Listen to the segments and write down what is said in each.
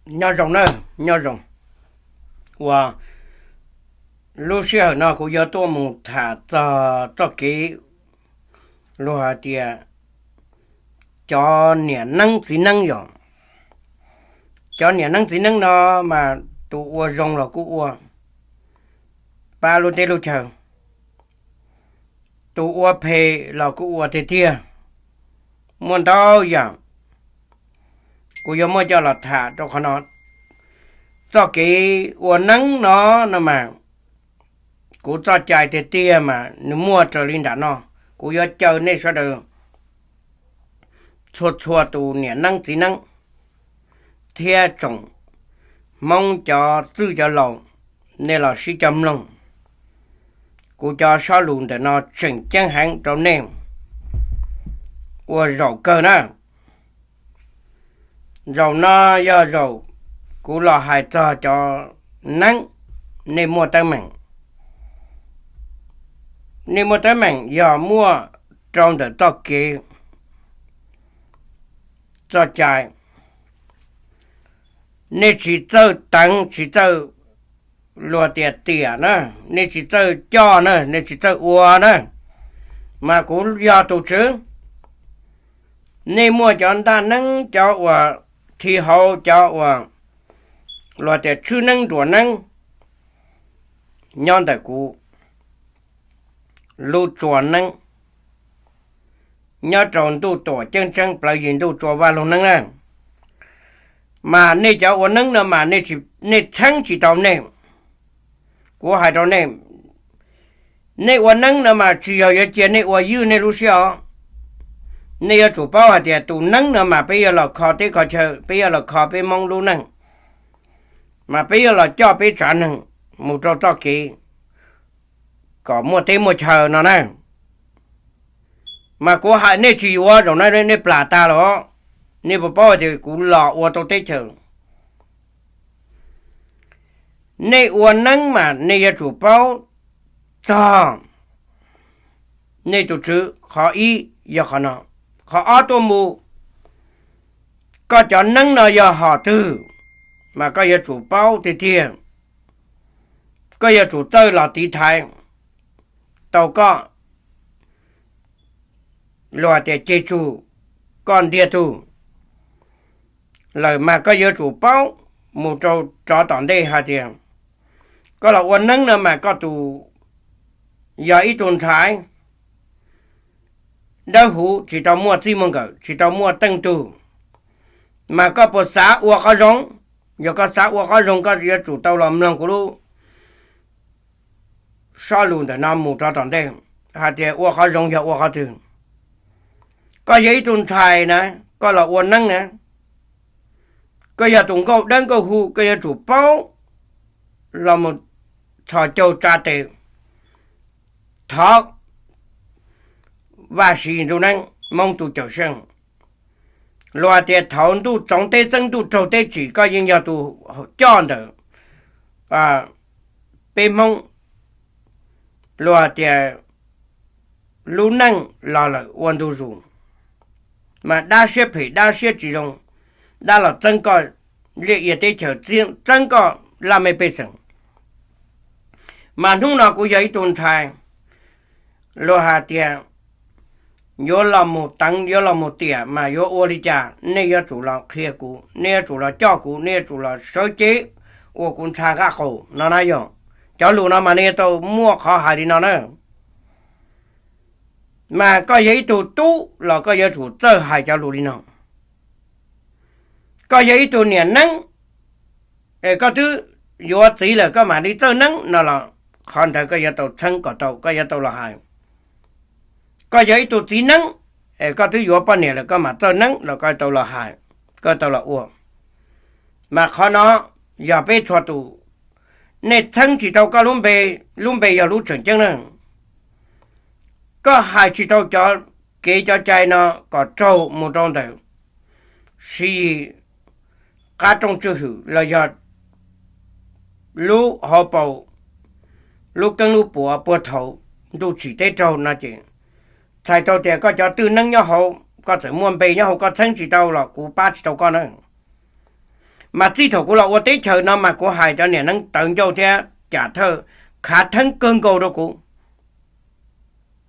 Nyob zoo na, nyob zoo. Uas lub sij hawm no kuv yuav tuaj mus tham txog txoj kev luag hais tias cov niam neeb txiv neeb yom. Cov niam neeb txiv neeb no mas tus ua zoo los kuj ua pab lub teb lub chaw, tus ua phem los kuj ua tiag tiag. Muaj ntau yam kuv yuav muab coj los tham rau qhov no. Txoj kev ua neeb no, no mas kuv txoj cai tiag tiag mas nws muaj raws li nram no. Kuv yuav caw nej sawv daws txhua txhua tus niam neeb txiv neeb thiab tsoom Hmoob cov txwj cov laus, nej los sib cog mloog. Kuv cov sob lus ntawm no tseem ceeb heev rau nej ua zaum kawg na. Zaum no yog zaum kuv los hais txog cov neeb, nej muaj teeb meem. Nej muaj teeb meem yog muaj rau ntawm txoj kev txoj cai. Nej tsis txawj teev, tsis txawj luag tias tiam na, nej tsis txawj coj na, nej tsis txawj ua na, mas kuv yog tus tswv. Nej muaj cov ntaj neeb, cov uas thi hauv, cov uas luag tias tshwb neeb nruam neeb nyob ntawm kuv lub tsua neeb, nyob rau ntuj tuam ceeb tseeb plawv yim ntuj tsua vaj loog neeb na. Mas nej cov ua neeb no mas nej txheeb tsis tau nej. Kuv hais rau nej, nej ua neeb no mas tsis yog yuav cia nej ua ywj nej lub siab os. Nej yuav tsum paub hais tias tus neeb no mas peb yuav los kho teb kho chaw, peb yuav los kho peb Hmoob lub neej, mas peb yuav los coj peb tsav neeg mus rau txoj kev kom muaj teb muaj chaw no na. Mas kuv hais nej tsis yuav, zaum no nej plam tas los, nej puas paub tias kuv los ua tau teb chaws? Nej ua neeb mas nej yuav tsum paub txog nej tus tswv. Qhov ib yog qhov no. Qhov ob tuaj mus, koj cov neeb no yog hom twg, mas koj yuav tsum paub tiag tiag. Koj yuav tsum txawj los tiv thaiv tau koj, luag tias ceg tsug koj ntiag tug lawm mas koj yuav tsum paub mus rau rov tom ntej hais tias koj los ua neeb no mas koj tus yog ib tug ntxhais dawb huv tsis tau muaj txij muaj nkawm, tsis tau muaj teej tug, mas koj puas xav ua qhov zoo? Yog koj xav ua qhov zoo koj yuav tsum tau los mloog kuv lub sob lus ntawm no mus rov tom ntej hais tias ua qhov zoo yog ua qhov twg. Koj yog ib tug ntxhais na, koj los ua neeb na, koj yog tus nkauj dawb nkauj huv koj yuav tsum paub los mus txhos caug tsa tes thov Vajtswv ntuj neeb Hmoob tus cawm seej. Luag tias thaum ntuj txoov teb xeeb ntuj raug teb tsim koj yeej yog tus coj ntawm peb Hmoob luag tias lub neej los lawm ua ntu zus, mas dab siab phem dab siab tsis zoo, dab los txeeb koj liaj ia teb chaws, txeeb koj laj mej pej xeem. Mas hnub no kuv yog ib tug ntxhais, luag hais tias yuav los mus teev yuav los mus tiam mas yuav ua li cas, nej yuav tsum los qhia kuv, nej yuav tsum los coj kuv, nej yuav tsum los sawv cev ua kuv ntxhais nqaj qaum no na yog. Cov lus no mas nej yuav tau muaj qhov hais li no na. Mas koj yog ib tug tub los koj yuav tsum txawj hais cov lus li no. Koj yog ib tug niam neeb es koj twb yuav txiv lawm koj mam li txawj neeb no los qhov ntawd koj yuav tau txheeb kom tau, koj yuav tau los hais. Koj yog ib tug txiv neeb es koj twb yuav poj niam lawm koj mam txawj neeb los koj tau los hais, koj tau los ua. Mas qhov no yog peb txhua tus, nej txheeb tsis tau koj lub npe, lub npe yog lub tseem ceeb na. Koj hais tsis tau cov kev cov cai no kom raug mus rau ntawm Siv Yis qab rooj tswj hwm los yog lub hauv paus, lub keeb lub puav puag thaum ntuj tsim teb raug no ces txhais tau tias koj cov twj neeb nyob hauv, koj txawm muaj npe nyob hauv koj txheeb tsis tau los kuv pab tsis tau koj na. Mas txij thaum kuv los ua teb chaws no mas kuv hais cov niam neeb tawv ncauj thiab cam thawj khav theeb kawg nkaus rau kuv.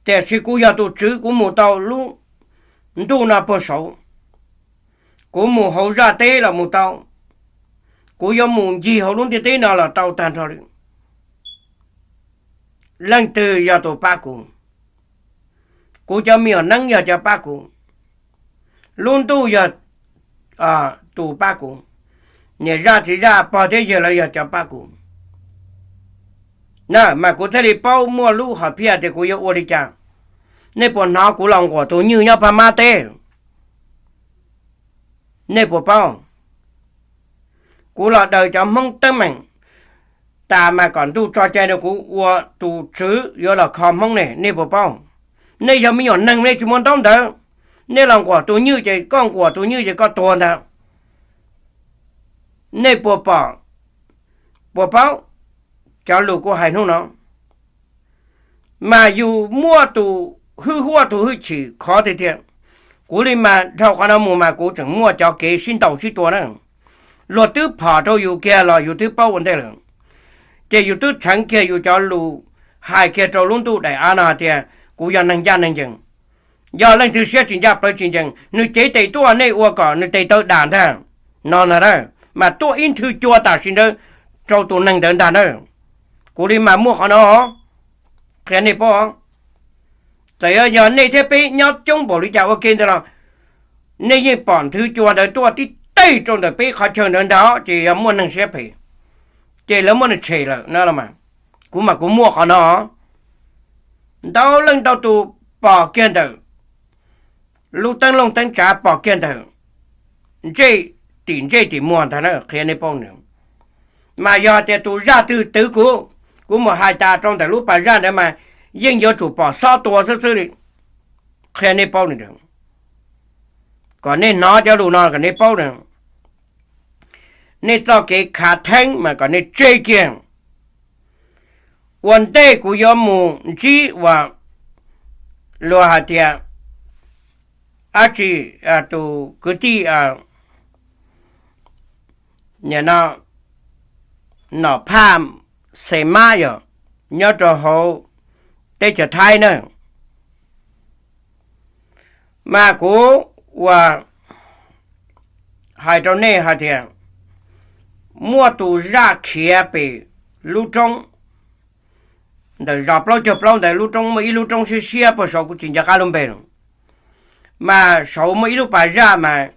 Tiam sis kuv yog tus tswv, kuv mus tau lub ntuj no puag saud, kuv mus hauv zaj teb los mus tau, kuv yuav mus ncig hauv lub ntiaj teb no los tau tag nrho li. Leej twg yog tus pab kuv? Kuv cov me nyuam neeb yog cov pab kuv, lub ntuj yog tus pab kuv, niam zaj txiv zaj pog thiab yawg lawv yog cov pab kuv. Na mas kuv thiaj li paub muaj lub hom phiaj tias kuv yuav ua li cas. Nej puas hnov kuv los nquam tus nywj nyob Phab Mab teb? Nej puas paub? Kuv los daws cov Hmoob teeb meem tas mas kom ntuj tso cai rau kuv ua tus tswv yuav los kho Hmoob ne, nej puas paub? Nej yog me nyuam neeg nej tsis muaj ntaub ntawv, nej los nquam tus nywj ces koj nquam tus nywj ces koj tuag ntag. Nej puas pom, puas paub cov lus kuv hais hnub no? Mas yus muaj tus hwj huaj tus hwj chim khov tiag tiag. Kuv li mas dhau qhov no mus mas kuv tseem muaj cov kev sib ntaus sib tua na. Luag twb phom rau yus kiag los yus twb paub ua ntej lawm, ces yus twb txheev kiag yus cov lus hais kiag rau lub ntuj daim av no hais tias kuv yog neeg ncaj neeg ncees. Yog leej twg siab tsis ncaj plawv tsis ncees, nws cev tes tuaj nej ua kom nws tes taw dam ntag no na. Mas tuaj ib nthwv cua tam sim ntawd rau tus neeg ntawd ntag na. Kuv li mas muaj qhov no, qhia nej paub. Txawm yog nej thiab peb nyob coob npaum li cas ua ke ntawd los nej yeej pom nthwv cua ntawd tuaj tib teg rau ntawm peb qhov chaw ntawd ntag, ces yog muaj neeg siab phem, ces lawv muab nws tshem lawm na los mas. Kuv mas kuv muaj qhov no. Ntau leej ntau tus pom kiag ntawm lub teeb looj teeb tsav, pom kiag ntawm ntsej tim ntsej tim muag ntag na, qhia nej paub na. Mas yog tias tus zaj twg twv kuv, kuv mus hais tas rau ntawm lub pas zaj ntawd mas yeej yuav tsum pom xob tua xwb xwb li. Qhia nej paub li ntawd, kom nej hnov cov lus no kom nej paub na. Nej txoj kev khav theeb mas kom nej tseg kiag. Ua ntej kuv yuav mus ntsib uas luag hais tias dab tsi, tus kwv tij nim no Nom Phaj Xes Mab yog nyob rau hauv teb chaws Thaib na. Mas kuv uas hais rau nej hais tias muaj tus zaj khiav pem lub roob ntawm zos plaub caug plaub ntawd, lub roob muaj ib lub roob siab siab puag saud kuv tsis nco qab lub npe lawm. Mas saud muaj ib lub pas zaj mas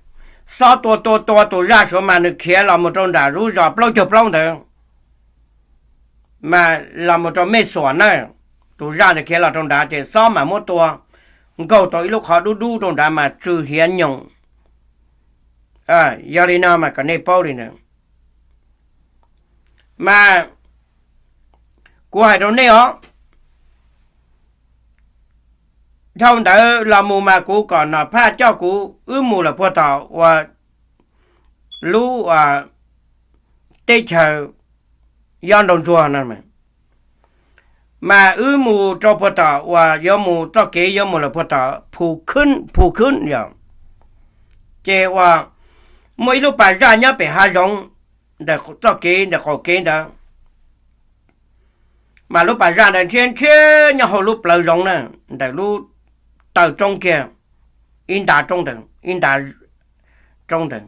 xob tua tua tua tus zaj saud mas nws khiav los mus rau nram lub zos plaub caug plaub ntawd, mas los mus rau Mej Xuam na. Tus zaj ntawd khiav los rau nrad ces xob mas muab tua nkaug tau ib lub qhov dub dub rau nrad mas tsw hiav nyoos. Yog li no mas kom nej paub li ntawd. Mas kuv hais rau nej os, dhau ntawd los mus mas kuv kom Nom Phaj coj kuv wb mus lawm puag tom uas lub teb chaws Yob Nraug Ntsuag no. Mas wb mus rau puag tom uas yuav mus txoj kev yuav mus lawm puag tom Phu Khwb yog, ces uas muaj ib lub pas zaj nyob pem hav zoov ntawm txoj kev ntawm qaum kev ntawd. Mas lub pas zaj ntawd ntshiab ntshiab nyob hauv lub plawv zoov na, ntawm lub taw roob kiag, ib nta roob ntawd, ib nta roob ntawd.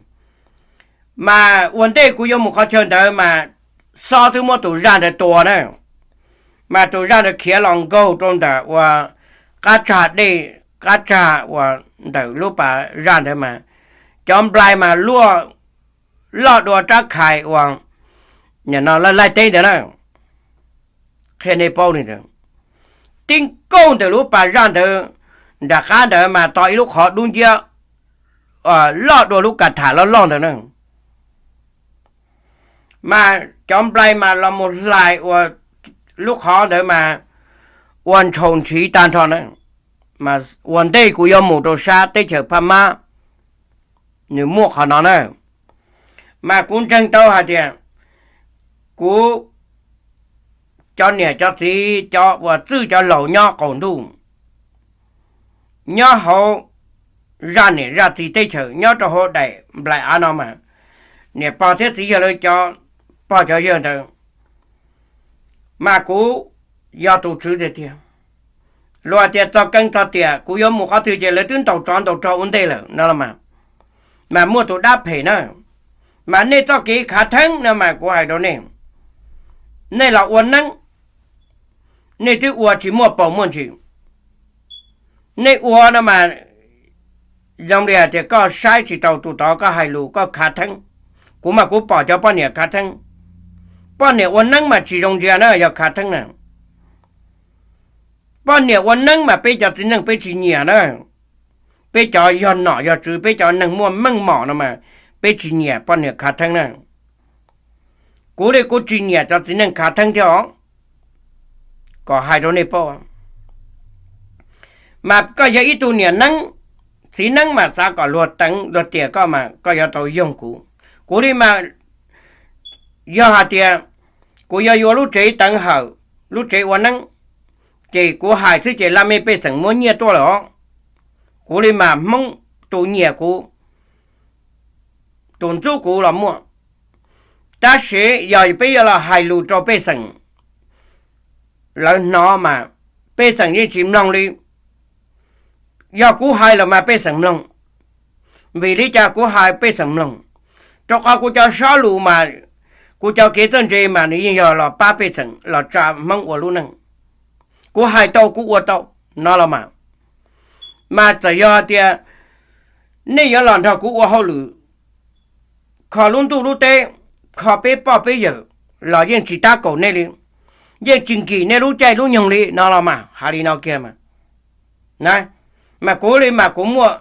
Mas ua ntej kuv yuav mus qhov chaw ntawd mas xob twb muab tus zaj ntawd tua na. Mas tus zaj ntawd khiav los nkaug rau ntawm uas qab tsag dej, qab tsag uas ntawm lub pas zaj ntawd mas cov nplai mas luaj loj dua rab khais uas nim no laij laij teb ntawd na. Qhia nej paub li ntawd, tib nkaug ntawm lub pas zaj ntawd nram qab ntawd mas tau ib lub qhov dub nciab loj dua lub kas tham loj loj ntawd na. Mas cov nplai mas los mus hlais ua lub qhov ntawd mas ua ntshaus ntshiv tag nrho na. Mas ua ntej kuv yuav mus rau sab teb chaws Phab Mab, nws muaj qhov no na. Mas kuv ntseeg tau hais tias kuv cov niam cov txiv, cov uas txwj cov laus nyob qaum ntuj, nyob hauv zaj niam zaj txiv teb chaws, nyob rau hauv daim nplai av no mas, niam pog thiab txiv yawg lawv cov pog cov yawg ntawd, mas kuv yog tus tswv tiag tiag. Luag tias txog keej txog tiam kuv yuav mus qhov twg ces lawv twb ntaus tsov ntaus rog ua ntej lawm no los mas, mas muaj tus dab phem na. Mas nej txoj kev khav theeb no mas kuv hais rau nej, nej los ua neeb, nej twb ua tsis muaj paus muaj ntsis. Nej ua no mas zoo li hais tias koj saib tsis taus tus tod koj hais lus koj khav theeb. Kuv mas kuv pom cov poj niam khav theeb. Poj niam ua neeb mas tsis zoo ntsia na yog khav theeb na. Poj niam ua neeb mas peb cov txiv neej peb tsis nyiam na. Peb cov yog nom yog tswv peb cov neeg muaj meej mom no mas peb tsis nyiam poj niam khav theeb na. Kuv li kuv tsis nyiam cov txiv neej khav theeb thiab os. Kom hais rau nej paub, mas koj yog ib tug niam neeb, txiv neeb mas xav kom luag teev luag tiam koj mas koj yuav tau yoog kuv. Kuv li mas yog hais tias kuv yuav yuav lub tsev teev hawm, lub tsev ua neeb, ces kuv hais xwb ces laj mej pej xeem muab nyiaj tuaj lawm os. Kuv li mas Hmoob tus nyiam kuv, tus ntxub kuv los muaj. Tab sis yog peb yuav los hais lus rau pej xeem, lawv hnov mas pej xeem yeej tsis mloog li. Yog kuv hais los mas pej xeem mloog. Vim li cas kuv hais pej xeem mloog? Rau qhov kuv cov sob lus mas, kuv cov kev txawj ntse mas nws yeej yog los pab pej xeem los tsa Hmoob ua lub neej. Kuv hais tau kuv ua tau no los mas, mas txawm yog tias nej yuav los nrog kuv ua hauj lwm kho lub ntuj lub teb, kho peb poj peb yawm los yeej tsis tab kaum nej li, yeej tsis nkim nej lub caij lub nyoog li no los mas hais li no kiag mas. Mas kuv li mas kuv muaj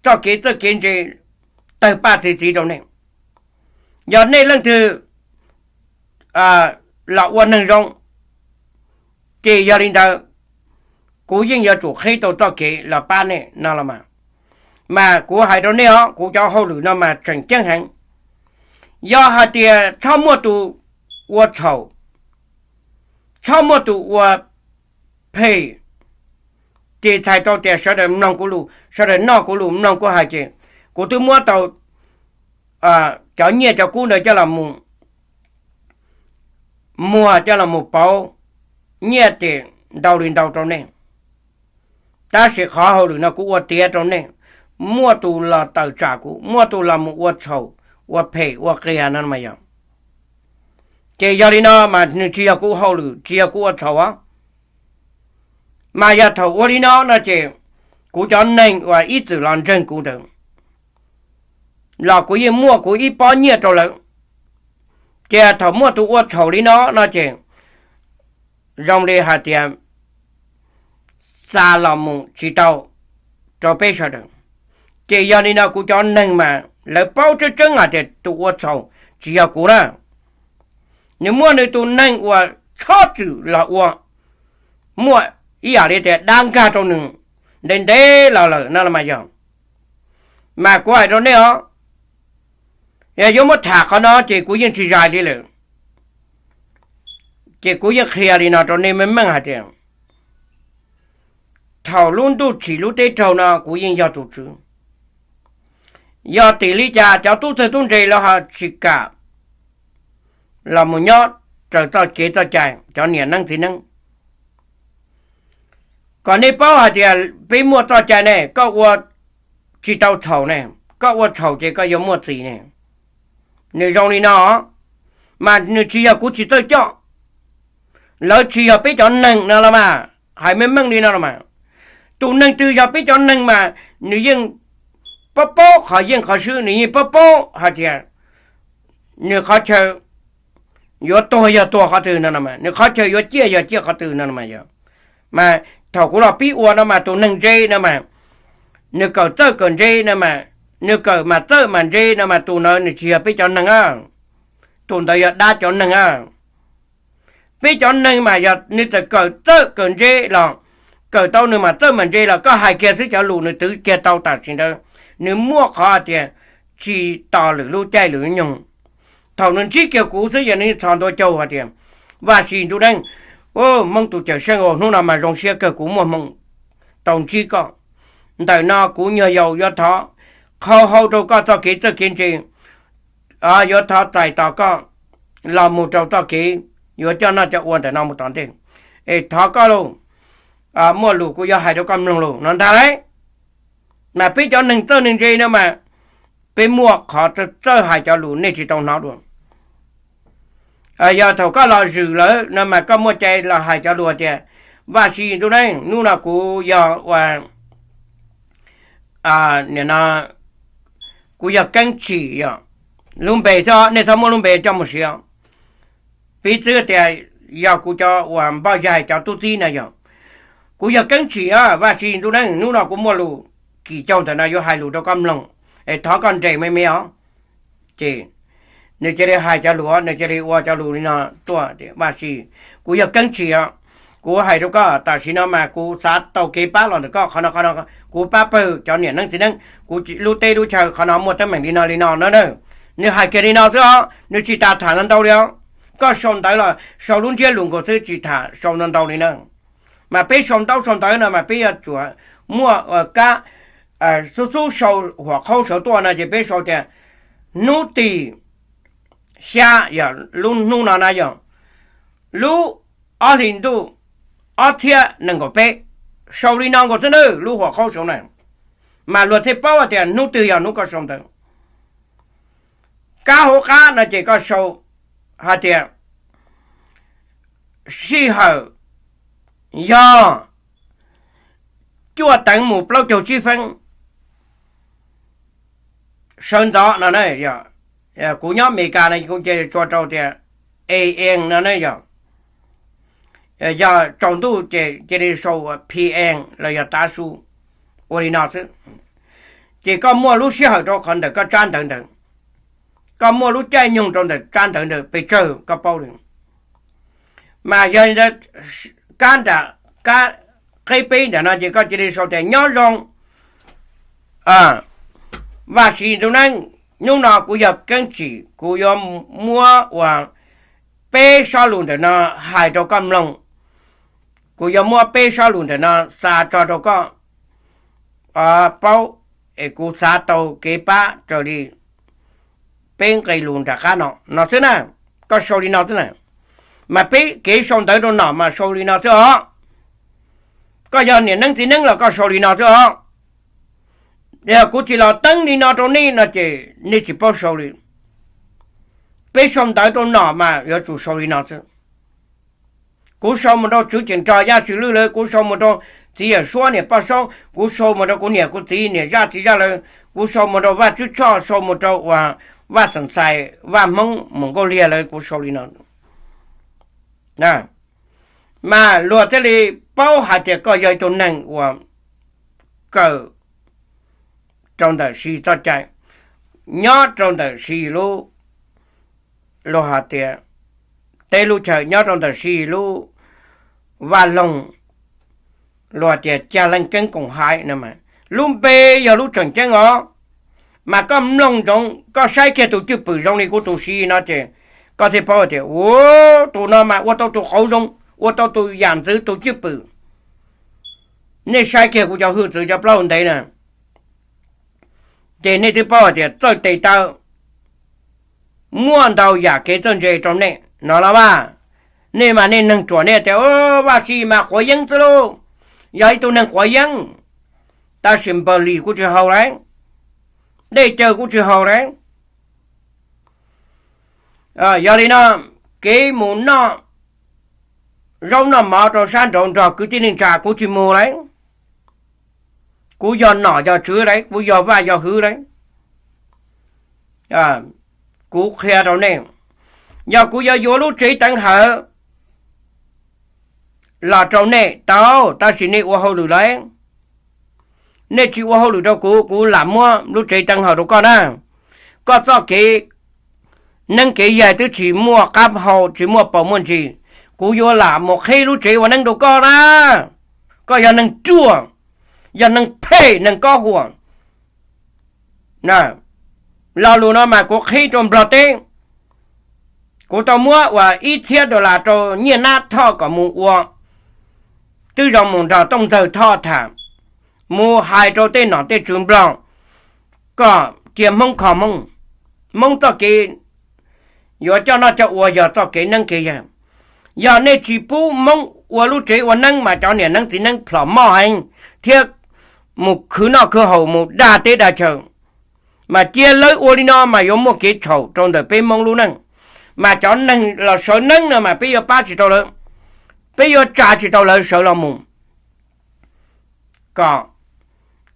txoj kev txawj kev ntse tawg paj txi txiv rau nej. Yog nej leej twg los ua neeg zoo, ces yog li ntawd kuv yeej yuav tsum qhib tau txoj kev los pab nej no los mas. Mas kuv hais rau nej os, kuv cov hauj lwm no mas tseem ceeb heev. Yog hais tias txhob muaj tus ua txhaum, txhob muaj tus ua phem, ces txhais tau tias sawv daws mloog kuv lus, sawv daws noj kuv lus mloog kuv hais ces kuv twb muab tau cov nyiaj cov kub ntawd coj los mus muag coj los mus pauv nyiaj ces ntau li ntau rau nej. Tab sis qhov hauj lwm no kuv ua tiav rau nej, muaj tus los tawm tsam kuv, muaj tus los mus ua txhaum, ua phem ua qias no mas yog. Ces yog li no mas nws tsis yog kuv hauj lwm, tsis yog kuv ua txhaum os. Mas yog thaum ua li no no ces kuv cov neeg uas ib txwm los ntseeg kuv ntawd los kuv yeej muaj kuv ib pob nyiaj rau lawv. Ces thaum muaj tus ua txhaum li no no ces zoo li hais tias xa los mus tsis tau rau peb sawv daws. Ces yog li no kuv cov neeg mas lawv paub tseeb tseeb hais tias tus ua txhaum tsis yog kuv na. Nws muaj nws tus neeg uas txhob txwm los ua, muaj ib yam li tias dab nkag rau nws ntev ntev los lawm no los mas yog. Mas kuv hais rau nej os, yog yuav muab tham qhov no ces kuv yeej tsis zais li lawm. Ces kuv yeej qhia li no rau nej meej meej hais tias thaum lub ntuj tsim lub teb raug no kuv yeej yog tus tswv. Yog tim li cas cov tub txawg tub ntse lawv ho tsis kam los mus nyob raws txoj kev txoj cai, cov niam neeb txiv neeb, kom nej paub hais tias peb muaj txoj cai ne, koj ua tsis tau txhaum ne, koj ua txhaum ces koj yuav muaj txim ne. Nws zoo li no, mas nws tsis yog kuv tsis txawj coj, lawv tsis yog peb cov neeg no los mas, hais meej meej li no los mas. Tus neeg twg yog peb cov neeg mas nws yeej paub paub qhov yeej qhov swb, nws yeej paub paub hais tias nws qhov chaw yuav tuag yog tuag qhov twg no, nws qhov chaw yuav ciaj yog ciaj qhov twg no mas yog. Mas thaum kuv los pib ua no mas tus neeg ntse no mas, nws kawm txawj kawm ntse no mas, nws kawm mas txawj mas ntse no mas tus ntawd nws tsis yog peb cov neeg a, tus ntawd yog dab cov neeg a. Peb cov neeg mas yog nws txawm kawm txawj kawm ntse los, kawm tau nws mas txawj mas ntse los koj hais kiag xwb cov lus nws twv kiag tau tam sim ntawd, nws muaj qhov hais tias tsis tos lwm lub caij lwm nyoog. Thaum nws ntsib kiag kuv xwb yog nws txhos ntua caug hais tias, Vaj Sim Ntuj Neeb, Hmoob tus cawm seej hnub no mas zoo siab kawg kuv muaj hmoo tau ntsib koj. Ntawm no kuv nyuag yaus yuav thov qhau hau rau koj txoj kev txawj kev ntse, yuav thov txais tos koj los mus rau txoj kev yuav coj noj coj ua ntawm no mus tom ntej. Es thov koj lauj, muaj lus kuv yuav hais rau koj mloog lauj no ntag lauj. Mas peb cov neeg txawj neeg ntse no mas peb muaj qhov txawj hais cov lus nej tsis tau hnov dua. Yog thaum koj los zwm lawm no mas koj muaj cai los hais cov lus tias, Vaj Siv Ntuj Neeb, hnub no kuv yog ua, kuv yog Keeb Tsim, yog lub npe xwb, nej txhob muab lub npe coj mus siv. Piv txwv tias yog kuv cov uas npauj yaig cov tub txib na yog, kuv yog Keeb Tsim, Vaj Siv Ntuj Neeb, hnub no kuv muaj lus kim caug ntawm no yuav hais lus rau koj mloog, es thov koj nres me me os. Ces nws cia li hais cov lus, nws cia li ua cov lus li no tuaj tias, Vaj Siv, kuv yog Keeb Tsim os, kuv hais rau koj tam sim no mas kuv xav tau kev pab los ntawm koj qhov no, kuv pab pawg cov niam neeb txiv neeb, kuv lub teb lub chaw qhov no muaj teeb meem li no li no no na. Nws hais kiag li no xwb os, nws tsis tas tham ntau li os. Koj sau ntawv los sau lub ntsiab lus nkaus xwb, tsis tham sau ntau ntau li na. Mas peb sau ntaub sau ntawv no mas peb yuav tsum muaj kab, xub xub sau huam qhaub sawv tuaj no ces peb sau tias, hnub tim xya, yog lub hnub no na yog lub ob hlis ntuj ob txhiab nees nkaum peb. Sau li no nkaus xwb na, lub huam qhaub sau na, mas luag thiaj paub tias hnub twg yog hnub koj sau ntawv. Kab hauv qab no ces koj sau hais tias, sij hawm yog cuaj teev mus plaub caug tsib feeb sawv ntxov no. Kuv nyob Amelikas no kuv cia li tso rau tias A M no ne yog, yog tsaus ntuj ces cia li sau P M los yog tav su, ua li no xwb. Ces koj muaj lub sij hawm rau qhov ntawm koj tsab ntawv ntawd, koj muaj lub caij nyoog rau ntawm tsab ntawv ntawd pes tsawg koj paub li. Mas yog kab nram, kab qeb peb ntawm no ces koj cia li sau tias, nyob zoo Vaj Siv Ntuj Neeb, hnub no kuv yog Keeb Tsim, kuv yuav muab uas peb sob lus ntawm no hais rau koj mloog. Kuv yuav muab peb sob lus ntawm no xa tso rau koj paub, es kuv xav tau kev pab raws li peb nqe lus nram qab no no xwb na. Koj sau li no xwb na. Mas peb kev sau ntawv rau nom mas sau li no xwb os. Koj yog niam neeb txiv neeb los koj sau li no xwb os. Yog kuv tsis los teeb li no rau nej no ces nej tsis paub sau li. Peb sau ntawv rau nom mas yuav tsum sau li no xwb. Kuv sau mus rau Tswv Ceem Nrog Yaj Swm Lwj lawv, kuv sau mus rau txiv Yawm Suab niam Poj Saub, kuv sau mus rau kuv niam kuv txiv niam zaj txiv zaj lawv, kuv sau mus rau Vaj Tswb Tshoj, sau mus rau uas Vaj Xeem Txais, Vaj Hmoob mus Nkauj Liag lawv, kuv sau li no. Mas luag thiaj li paub hais tias koj yog ib tug neeg uas kawm rau ntawm Siv txoj cai, nyob rau ntawm Siv lub, luag hais tias teb lub chaw, nyob rau ntawm Siv lub vaj loog, luag tias Cag Leej Keeb Koom Haiv no. Lub npe yog lub tseem ceeb os. Mas koj mloog ntsoov, koj saib kiag tus cwj pwm zoo li kuv tus Siv no ces koj thiaj paub tias, u, tus no mas ua tau tus qauv zoo, ua tau tus yam ntxwv tus cwj pwm. Nej saib kiag kuv cov hwj txwv cov plaub hau ntev na, ces nej twb paub hais tias txawj tes taw, muaj ntau yam kev txawj ntse rau nej no los mas. Nej mas nej neeg ruam nej tias, Vaj Siv mas quav yeeb xwb lauj, yog ib tug neeg quav yeeb, tab sis npawg Lis kuj tsis haus lawm, dej cawv kuj tsis haus lawm. Yog li no, kev mus noj zaub noj mov rau sab nraud nrog kwv tij neej tsa kuv tsis mus lawm. Kuv yog nom yog tswv lawm, kuv yog vaj yog hwv lawm. Kuv qhia rau nej, yog kuv yuav yuav lub tsev teev hawm los rau nej tau, tab sis nej ua hauj lwm lawm. Nej tsis ua hauj lwm rau kuv, kuv lam muab lub tsev teev hawm rau koj na. Koj txoj kev neeb kev yaig twb tsis muaj qab hau, tsis muaj paus muaj ntsis, kuv yuav lam mus qhib lub tsev ua neeb rau koj na. Koj yog neeg ruam, yog neeg phem neeg kob huam. Lo lus no mas kuv qhib rau Nplog teb. Kuv tau muab uas ib txhiab dollar rau Nyiaj Nab Thoj kom mus ua, twb zoo mus nrog Tooj Ntxawg Thoj tham, mus hais rau tej nom tej tswv Nplog kom cia Hmoob kho Hmoob. Hmoob txoj kev yuav coj noj coj ua yog txoj kev neeb kev yaig. Yog nej tsis pub Hmoob ua lub tsev ua neeb mas cov niam neeb txiv neeb plhom moj heev thiab mus khwv noj khwv haus mus dag teb dag chaw. Mas cia lawv ua li no mas yuav muaj kev txhaum rau ntawm peb Hmoob lub neej. Mas cov neeg los sawv neeb no mas peb yuav pab tsis tau lawv, peb yuav tsa tsis tau lawv sawv los mus. Kom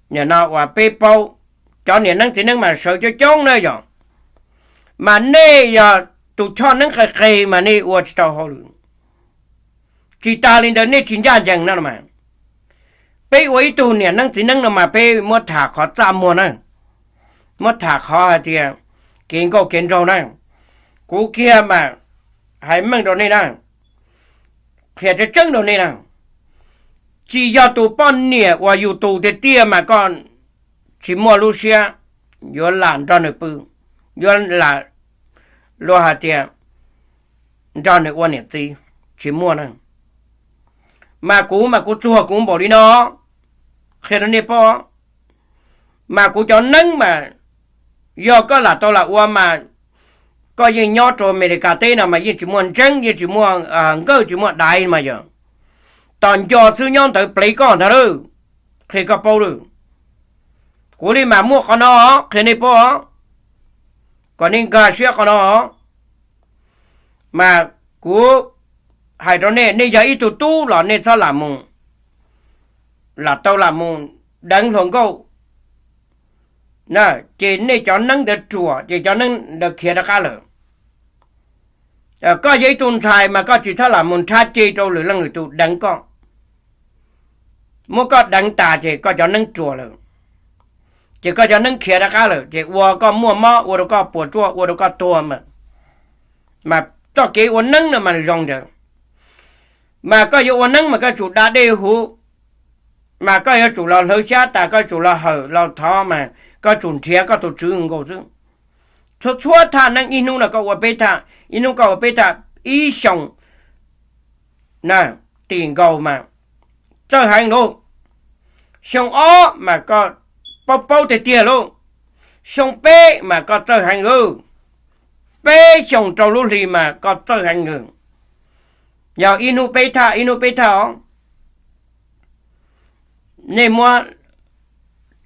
nim no uas peb paub, cov niam neeb txiv neeb mas sawv coob coob na yog, mas nej yog tus choj neeb qis qis mas nej ua tsis tau hauj lwm. Tsis tas li ntawd nej tsis ncaj ncees no mas, peb ua ib tug niam neeb txiv neeb no mas peb muab tham qhov txaj muag na, muab tham qhov hais tias kev nkauj kev nraug na. Kuv kiag mas hais meej rau nej na, qhia tseeb tseeb rau nej na, tsis yog tus poj niam uas yus tus tiag tiag mas koj tsis muaj lub siab yuav lam nrog nws pw, yuav lam luag hais tias nrog nws ua niam txiv, tsis muaj na. Mas kuv mas kuv txuag kuv npaum li no, qhia rau nej paub. Mas kuv cov neeb mas yog koj lam tau lam ua mas koj yeej nyob rau Amelikas teb no mas yeej tsis muaj ntseeb, yeej tsis muaj nkawj, tsis muaj daiv mas yog tos nco xwb nyob ntawd plev koj ntag lawm. Qhia koj paub lawm. Kuv li mas muaj qhov no qhia nej paub, kom nej nkag siab qhov no. Mas kuv hais rau nej, nej yog ib tug tub los nej txhob lam mus, lam tau lam mus deev hluas nkauj, ces nej cov neeb ntawd ruam, ces cov neeb ntawd khiav rov qab lawm. Koj yog ib tug ntxhais mas koj tsis txhob lam mus nrhab ce rau lwm leej lwm tus deev koj. Muab koj deev tas ces koj cov neeb ruam lawm, ces koj cov neeb khiav rov qab lawm, ces ua koj muaj mob, ua rau koj puas tsuaj, ua rau koj tuag mas. Mas txoj kev ua neeb no mas zoo ntawd. Mas koj yuav ua neeb mas koj tsum da dej huv, mas koj yuav tsum los hlawv xyab tas, koj tsum los hawm los thov mas koj tsum nrhiav koj tus tswv nkaus xwb. Txhua txhua thaj neeb ib hnub no koj ua peb thaj, ib hnub koj ua peb thaj, ib xyoos na, tim nkaus mas txawj heev lauj. Xyoo ob mas koj paub paub tiag tiag lauj. Xyoo peb mas koj txawj heev lauj. Peb xyoos rau lub hli mas koj txawj heev lauj. Yog ib hnub peb thaj, ib hnub peb thaj os. Nej muab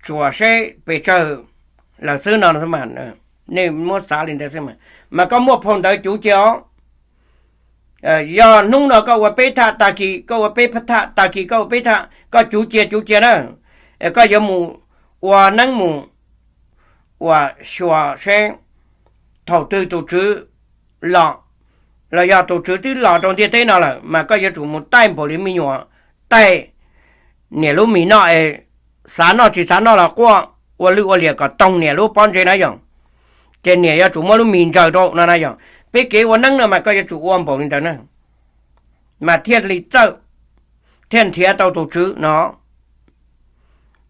tsuam seb pes tsawg lawm xwb no, nej muab xav li ntawd xwb mas, mas koj muaj phau ntawv cuv cia os. Yog hnub no koj ua peb thaj, tag kis koj ua peb thaj, tag kis koj ua peb thaj, koj cuv cia cuv cia na. Koj yuav mus ua neeb mus ua xyuas seb thaum twg tus tswv los, los yog tus tswv twb los rau ntiaj teb no lawm mas koj yuav tsum mus taij npaum li me nyuam taij niam lub mis noj es xav noj tsis xav noj los quaj ua lwj ua liam kom toog niam lub pob ntseg na yog. Ces niam yuav tsum muab lub mis ntsaws rau no na yog. Peb kev ua neeb no mas koj yuav tsum ua npaum li ntawd na, mas thiaj li txawj, thiaj nrhiav tau tus tswv no.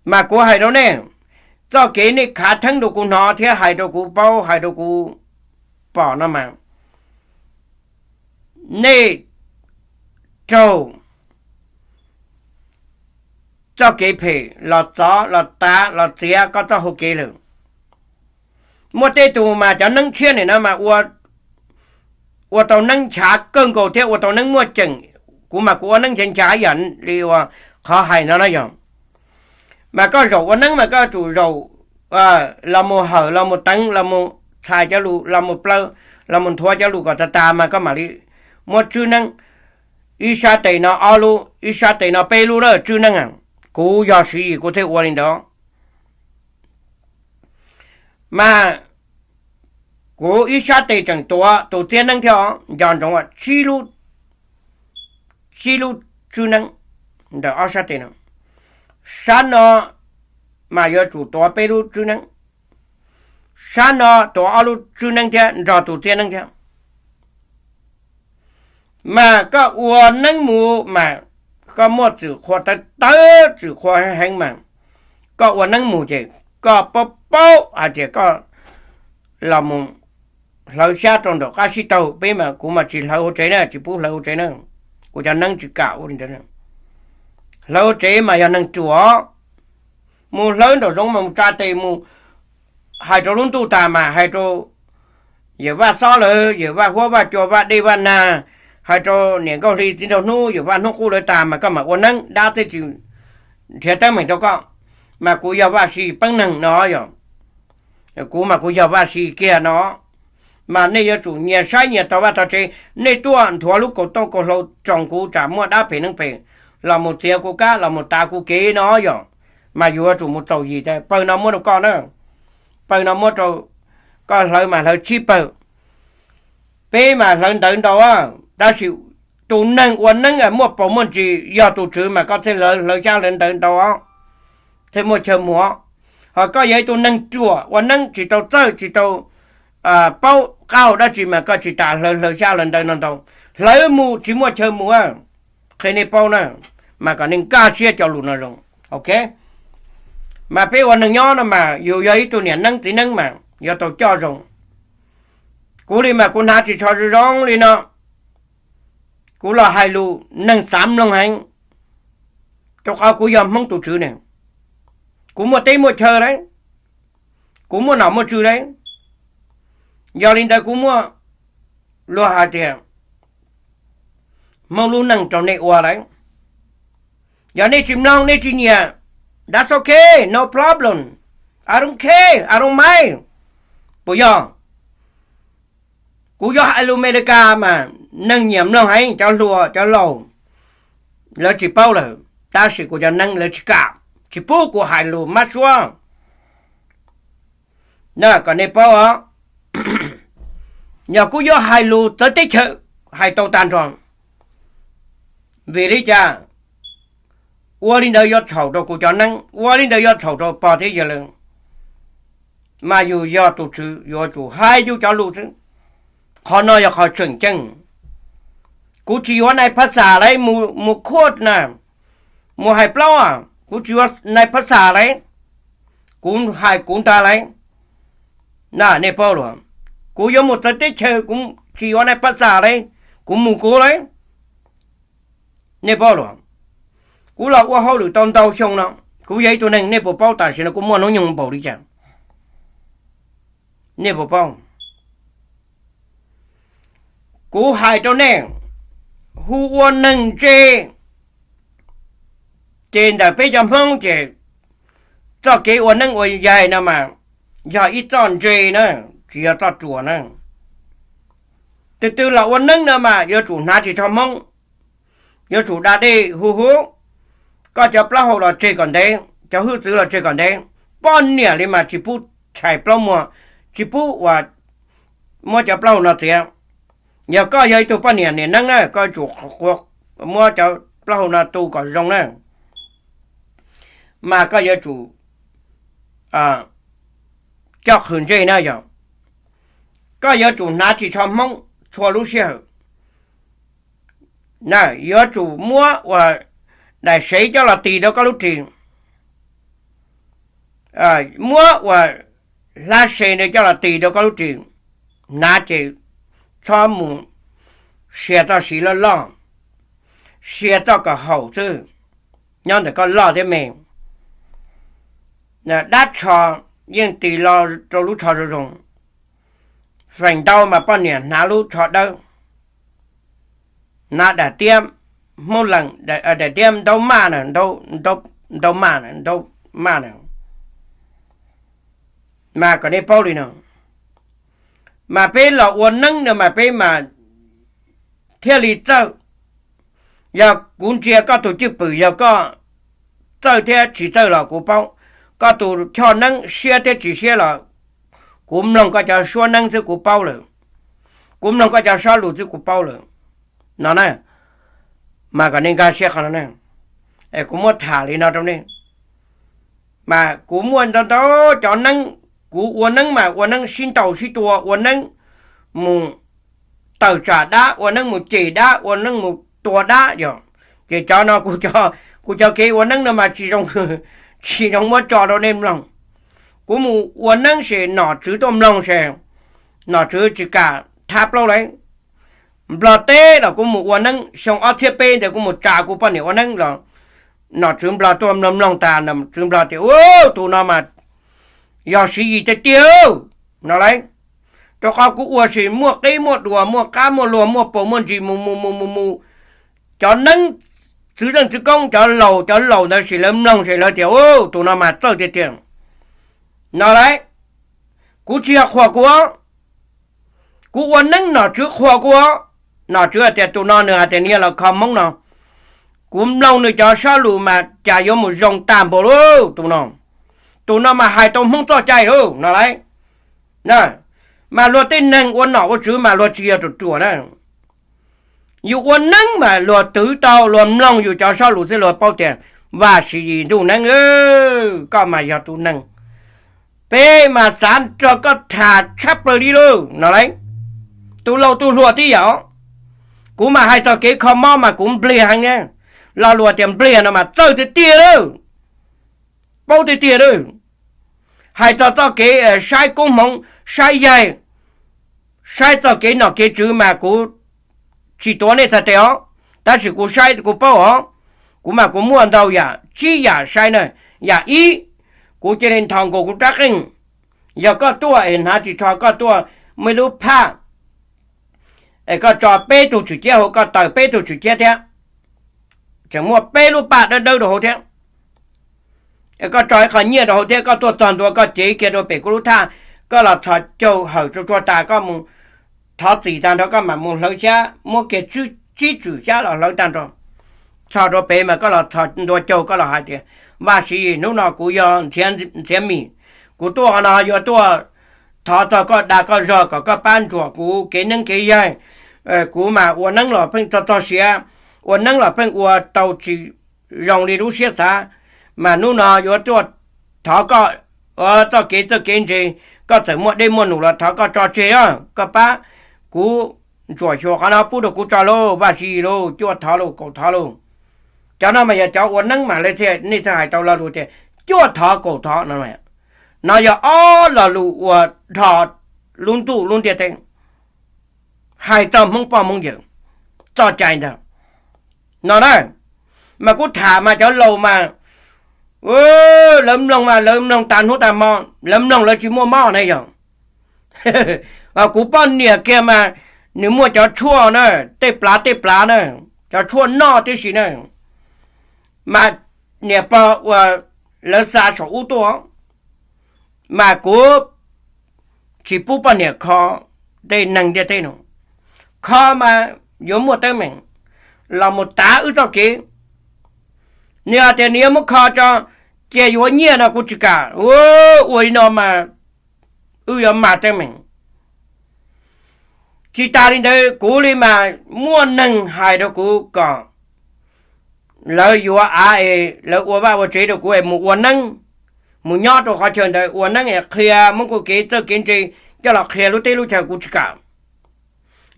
Mas kuv hais rau nej, txoj kev nej khav theeb rau kuv hnov thiab hais rau kuv paub, hais rau kuv pom no mas, nej raug txoj kev phem los txov los tav los txiav koj txoj hau kev lawm. Muaj tej tug mas cov neeb tshiab nim no mas ua tau neeb nchav kawg nkaus thiab ua tau neeb muaj ceem. Kuv mas kuv ua neeb nchav nchav ib yam li uas qhov hais no na yog. Mas koj zaum ua neeb mas koj tsum zaum los mus hawm los mus teev los mus txhais cov lus los mus plaws los mus nthuav cov lus kom tag tas mas koj mam li muab tswb neeb. Ib sab tes no ob lub, ib sab tes no peb lub na tswb neeb. Kuv yog Siv Yis kuv thiaj ua li ntawd. Mas kuv ib sab tes tseem tuav tus txiab neeb thiab os, nco ntsoov, tsib lub tswb neeb ntawm ob sab tes no. Sab no mas yuav tsum tuav peb lub tswb neeb, sab no tuav ob lub tswb neeb thiab nrog tus txiab neeb thiab. Mas koj ua neeb mus mas koj muaj txwm qhua tawv tawv, txwm qhua heev mas koj ua neeb mus ces koj paub paub hais tias koj los mus hlawv xyab rau nraum qab sib taug. Peb mas kuv mas tsis hlawv hauv tsev na, tsis pub hlawv hauv tsev na, kuv cov neeb tsis kam ua li ntawd. Hlawv hauv tsev mas yog neeg ruam, mus hlawv nraum zoov mas mus tsa tes mus hais rau lub ntuj tas mas hais rau Yawm Vaj Xob lawv, Yawm Vaj Huab, Vaj Cua, Vaj Dej, Vaj Nag, hais rau niam Nkauj Hli txiv nraug Hnub, Yawm Vaj Hnub Qub lawv tas mas koj mam ua neeb, dab thiaj tsis nrhiav teeb meem rau koj. Mas kuv yog Vaj Sis peeb neeg no yog, kuv mas kuv yog Vaj Sis kiag no. Mas nej yuav tsum nyias saib nyias tau vaj tau tsev, nej tuaj nthuav lub kaus tooj kaus hlau tsoom kuv tsam muaj dab phem neeb phem los mus txiav kuv kab los mus tav kuv kev no yog, mas yuav tsum mus txaus yim tas pawg no muab rau koj na, pawg no muab rau koj hlawv mas hlawv tsib pawg. Peb mas hlawv ntawv ntau, tab sis tus neeg ua neeb muaj paus muaj ntsis yog tus tswv mas koj thiaj hlawv xyab hlawv ntawv ntau, thiaj muaj chaw mus. Ho koj yog ib tug neeg ruam ua neeb tsis tau txawj tsis tau paub qab hau dab tsi mas koj tsis tas hlawv hlawv xyab hlawv ntawv no ntau, hlawv mus tsis muaj chaw mus. Qhia nej paub na, mas kom nej nkag siab cov lus no zoo, ok. Mas peb ua neeg nyob no mas yus yog ib tug niam neeb txiv neeb mas yuav tau coj zoo. Kuv li mas kuv hnav ris tsho zoo zoo li no, kuv los hais lus neeg xav mloog heev, rau qhov kuv yog Hmoob tus tswv ne, kuv muaj teb muaj chaw lawm, kuv muaj nom muaj tswv lawm. Yog li ntawd kuv muaj, luag hais tias Hmoob lub neej rau nej ua lawm. Yog nej tsis mloog nej tsis nyiam, that's okay, no problem, I don't care, I don't mind. Puas yog? Kuv yuav hais lus Amelikas mas neeg nyiam mloog heev, cov hluas cov laus lawv tsis paub lawm, tab sis kuv cov neeb lawv tsis kam, tsis pub kuv hais lus mab suab. Kom nej paub os, yog kuv yuav hais lus txawv teb chaws hais tau tag nrho, vim li cas? Ua li ntawd yuav txhaum rau kuv cov neeb, ua li ntawd yuav txhaum rau pog thiab yawg lawv. Mas yus yog tus tswv yuav tsum hais yus cov lus xwb. Qhov no yog qhov tseem ceeb. Kuv tsis yuav nais phas xas lawm, mus khuaj na, mus hais plaub, kuv tsis yuav nais phas xas lawm, kuv hais kuv ntag lawm. Nej paub los, kuv yuav mus txawv teb chaws kuv tsis yuav nais phas xas lawm, kuv mus kuv lawm. Nej paub los, kuv los ua hauj lwm tau ntau xyoo no, kuv yog ib tug neeg nej puas paub tam sim no kuv muaj hnub nyoog npaum li cas? Nej puas paub? Kuv hais rau nej, hu ua neeg ntse, ces ntawm peb cov Hmoob ces txoj kev ua neeb ua yaig no mas yog ib txoj ntse na, tsis yog txoj ruam na. Tus twg los ua neeb no mas yuav tsum hnav ris tsho Hmoob, yuav tsum da dej hu hu, koj cov plaub hau los tseg kom ntev, cov hwj txwv los tseg kom ntev. Poj niam li mas tsis pub tshais plaub muag, tsis pub uas muab cov plaub hau no txiav. Yog koj yog ib tug poj niam niam neeb na, koj yuav tsum muab cov plaub hau no tu kom zoo na, mas koj yuav tsum coj qhwv ntsej na yog, koj yuav tsum hnav ris tsho Hmoob txhua lub sij hawm. Yuav tsum muab uas daim sev coj los tis rau koj lub ris, muab uas hlab se ntawd coj los tis rau koj lub ris, hnav ces txhob mus sia txoj siv loj loj, sia txoj kom haum xwb, nyob ntawm koj loj thiab me. Dab tsho yeej tis lo rau lub tsho zoo zoo. Feem ntau mas poj niam hnav lub tsho dawb, hnav daim tiab Hmoob Lees, daim tiab ntaub maj na, ntaub maj na, ntaub maj na. Mas kom nej paub li no, mas peb los ua neeb no mas peb mas thiaj li txawj. Yog kuv ntsia koj tus cwj pwm, yog koj txawj thiab tsis txawj los kuv paub. Koj tus choj neeb siab thiab tsis siab los kuv mloog koj cov suab neeb xwb kuv paub lawm, kuv mloog koj cov sab lus xwb kuv paub lawm no na. Mas kom nej nkag siab qhov no na, es kuv muab tham li no rau nej. Mas kuv muaj ntau ntau cov neeb, kuv ua neeb mas ua neeb sib ntaus sib tua, ua neeb mus tawm tsam dab, ua neeb mus cem dab, ua neeb mus tua dab yog. Ces cov no, kuv cov kev ua neeb no mas tsis zoo, tsis zoo muab tso rau nej mloog. Kuv mus ua neeb ces nom tswv tuaj mloog ces nom tswv tsis kam thab plaub lawm. Nplog teb los kuv mus ua neeb, xyoo ob txhiab peb ntawd kuv mus tsa kuv poj niam ua neeb los nom tswv Nplog tuaj mloog mloog tas, nom tswv Nplog tias, Ub, tus no mas yog Siv Yis tiag tiag no lauj. Rau qhov kuv ua sim muaj qib muaj duas, muaj qab muaj luag, muaj paus muaj ntsis, mus mus mus mus mus, cov neeb txwv zeej txwv koob, cov laus cov laus ntawd sim lawv mloog sim lawv tias, Tus no mas txawj tiag tiag. No lauj, kuv tsis yog qhuas kuv, kuv ua neeb nom tswv qhuas kuv. Nom tswv hais tias tus no nws hais tias nws yog los kho Hmoob no, kuv mloog nws cov sab lus mas cas yuav mus zoo tag npaum li tus no. Tus no mas hais tau Hmoob txoj cai lauj no lauj. Mas luag tej neeg ua nom ua tswv mas luag tsis yog ruam ruam na. Yus ua neeb mas luag twv tau, luag mloog yus cov sab lus xwb luag paub tias Vaj Siv Yis ntuj neeb, koj mas yog tus neeg, peb mas xav nrog koj tham tshaj plaws li lauj no lauj. Tus laus tus hluas tib yam, kuv mas hais txog kev kho mob mas kuv npliag heev na. Lo lus tias npliag no mas txawj tiag tiag lawm, paub tiag tiag lawm. Hais txog txoj kev saib koob hmoov, saib yaig, saib txoj kev nom kev tswv mas kuv tsis tuav nej txhais tes os, tab sis kuv saib kuv paub os. Kuv mas kuv muaj ntau yam, tsib yam saib na. Yam ib, kuv cia li nthos nkaus kuv rab qeej. Yog koj tuaj es hnav ris tsho koj tuaj muaj ib lub phaj es koj tso peb tug tswm ciab hauv, koj taws peb tug tswm ciab thiab, tseem muaj peb lub paj dawb dawb rau hauv thiab. Koj tso ib qho nyiaj rau hauv thiab koj tuaj txog ntua koj cev kiag rau pem kuv lub thaj, koj los txhos caug hawm tsuag tsuag tas koj mus thov txim tag nrho koj mam mus hlawv xyab, muab kiag tsib tswm xyab los hlawv tag nrho. Txhos rau pem mas koj los txhos ntua caug koj los hais tias, Vaj Siv Yis, hnub no kuv yog Ntxhiav Mis, kuv tuaj qhov no yuav tuaj thov txog koj dag koj zog kom koj pab ntsuam kuv kev neeb kev yaig. Kuv mas ua neeb los pheej txog txog siav, ua neeb los pheej ua tau tsis zoo li lub siab xav, mas hnub no yuav tuaj thov koj txoj kev txawj kev ntse, koj txawm muaj dej muaj num los thov koj tso tseg os, koj pab kuv ntsuam xyuas qhov no pub rau kuv tso lauj, Vaj Siv Yis lauj, cuaj thov lauj, kaum thov lauj. Cov no mas yog cov ua neeb mas lawv thiaj, nej thiaj hais tau lo lus tias cuaj thov kaum thov no. No yog ob lo lus uas dhos lub ntuj lub ntiaj teb, hais txog Hmoob poj Hmoob yawm txoj cai ntag no na. Mas kuv tham mas cov laus mas lawv mloog mas lawv mloog tas hnub tas hmo, lawv mloog lawv tsis muaj mob ne yog. Kuv poj niam kiag mas nws muaj cov tshuaj na, tej plav tej plav na, cov tshuaj noj tib si na, mas niam pog uas lawv xa saum ub tuaj, mas kuv tsis pub poj niam kho tej neeg ntiaj teb no. Kho mas yuav muaj teeb meem los mus tav wb txoj kev. Nws hais tias nws yuav muab kho tso, cia yuav nyiaj no kuv tsis kam. Ua li no mas wb yuav mag teeb meem. Tsis tas li ntawd kuv li mas muaj neeg hais rau kuv kom lawv yuav av es lawv ua vaj ua tsev rau kuv es mus ua neeb, mus nyob rau qhov chaw ntawd ua neeb es qhia muab kuv kev txawj kev ntse coj los qhia lub teb lub chaw kuv tsis kam.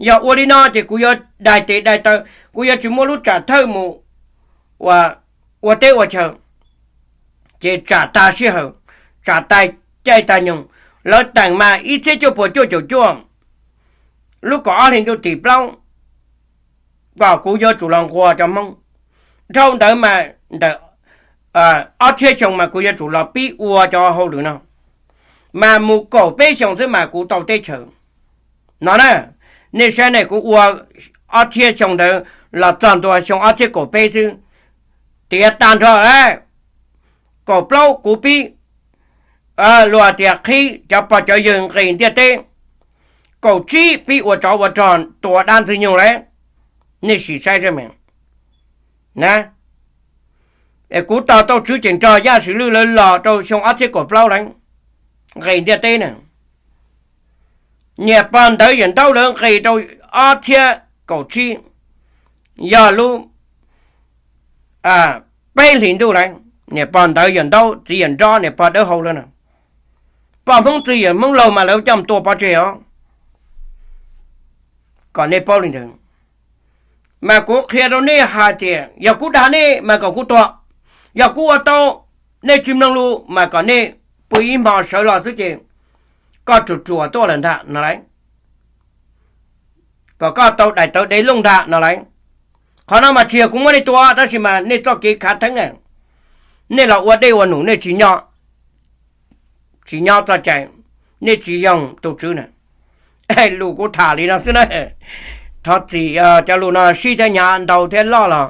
Yog ua li no ces kuv yuav daig tes daig taw, kuv yuav tsis muaj lub tsam thawj mus ua teb ua chaw. Ces tsam tag sij hawm, tsam tag caij tag nyoog, lawv teem mas ib txhiab cuaj puas cuaj caum cuaj, lub kaum ob hlis ntuj tim plaub, kom kuv yuav tsum los nquag cov Hmoob. Dhau ntawd mas ntawm ob txhiab xyoo mas kuv yuav tsum los pib ua cov hauj lwm no, mas mus kaum peb xyoo xwb mas kuv tau teb chaws no na. Nej saib ne, kuv ua ob txhiab xyoo ntawd los txog ntua xyoo ob txhiab kaum peb xwb, tiav tag nrho. Kaum plaub kuv pib luag tias qhib cov pog cov yawg nqis ntiaj teb, kaum tsib pib ua tsov ua rog tua dab ntxwg nyoog lawm. Nej sim saib seb me, es kuv tos tau tswv ceem rog Yaj Swm Lwj lawv los rau xyoo ob txhiab kaum plaub lawm, nqis ntiaj teb na. Niam pog Ntawv Yawm Ntaub lawv nqis rau ob txhiab kaum tsib, yog lub peb hlis ntuj lawm. Niam pog Ntawv Yawm Ntaub, txiv Yawm Nrob, niam pog Dawb Hau lawv na, poj Hmoob txwj yawm Hmoob laug mas lawv coj mus tua pov tseg os. Kom nej paub li ntawd, mas kuv qhia rau nej hais tias yog kuv dag nej mas kom kuv tuag, yog kuv ua tau nej tsis mloog lus mas kom nej pw ib hmo sawv los xwb ces koj ruam ruam tuaj lawm ntag no lauj, kom koj tau daim tawv dev looj ntag no lauj. Qhov no mas tsis yog kuv muab nej tua tab sis mas nej txoj kev khav theeb na, nej los ua dej ua num nej tsis nyob, tsis nyob txoj cai, nej tsis yoog tus tswv na. Lus kuv tham li no xwb na. Thov txim, cov lus no sib thiab hnyav, ntau thiab loj los,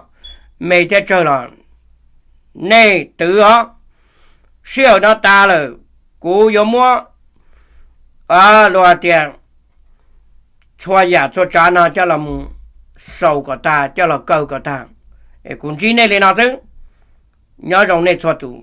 me thiab tsawg los, nej twv os. Sij hawm no tas lawm, kuv yuav muab, luag hais tias, txhua yam txhua tsav no coj los mus xaus kom tag, coj los kaw kom tag. Kuv ntsib nej li no xwb. Nyob zoo nej txhua tus.